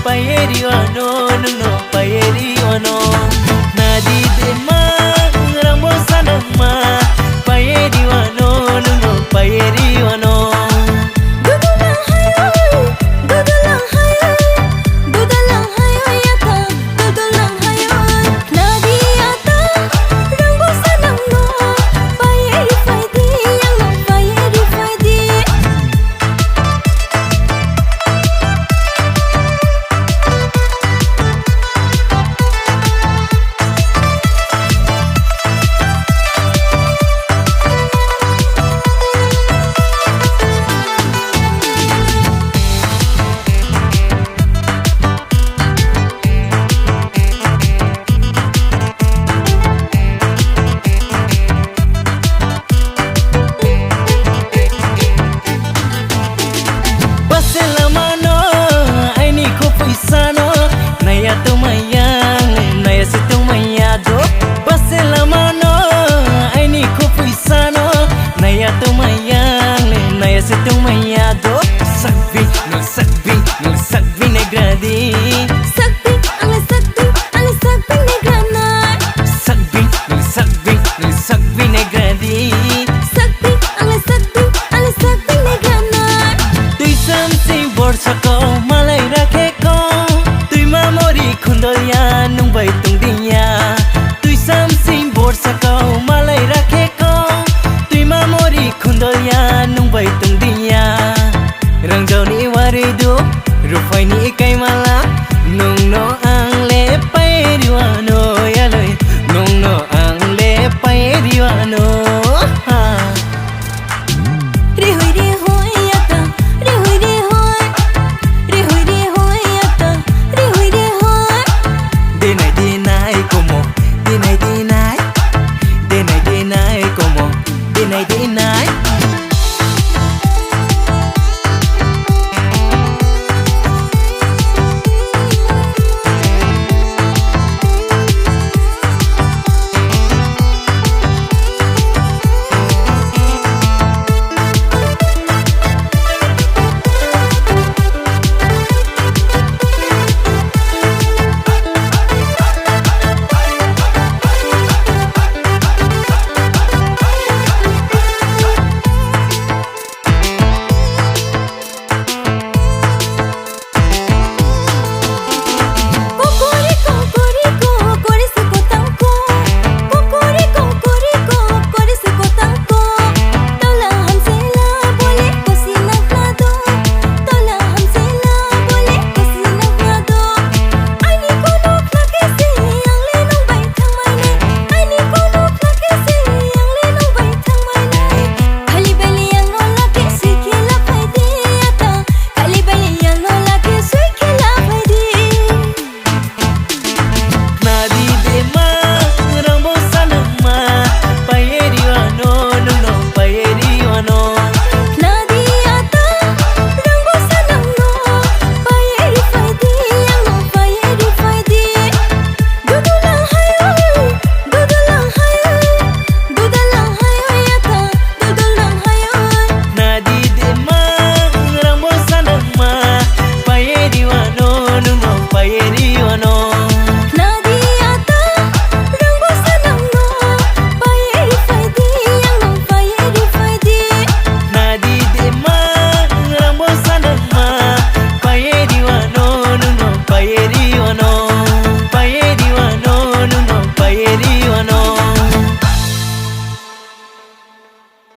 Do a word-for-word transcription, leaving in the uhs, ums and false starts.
Payeri wano, nungno payeri wano. Nadi dema, rambo sanangma. Payeri wano, nungno payeri wano. Dudulang hayoi, dudulang hayoi, dudulang hayoi, yata, dudulang hayoi. Nadi yata, rambo sanangno. Payeri faidi, yangno payeri faidi. Bwswk lama no aini khopui sano, naya tongmaya, naya se tongmaya do. Bwswk lama no aini khopui sano, naya tongmaya, naya se tongmaya do. Sakbi, nung sakbi, nung sakbi negradi. Sakbi, ang sakbi, ang sakbi negrana. Sakbi, nung sakbi, nung sakbi negradi. Sakbi, ang sakbi, ang sakbi negrana. Twisam si borsa ko malai rakhe ko. Twima mori khundolya nung bai tongdiya. Twisam si borsa ko malai rakhe ko. Twima mori khundolya nung bai tongdiya. Rangjaoni wari do, rupaini kaimala, nungno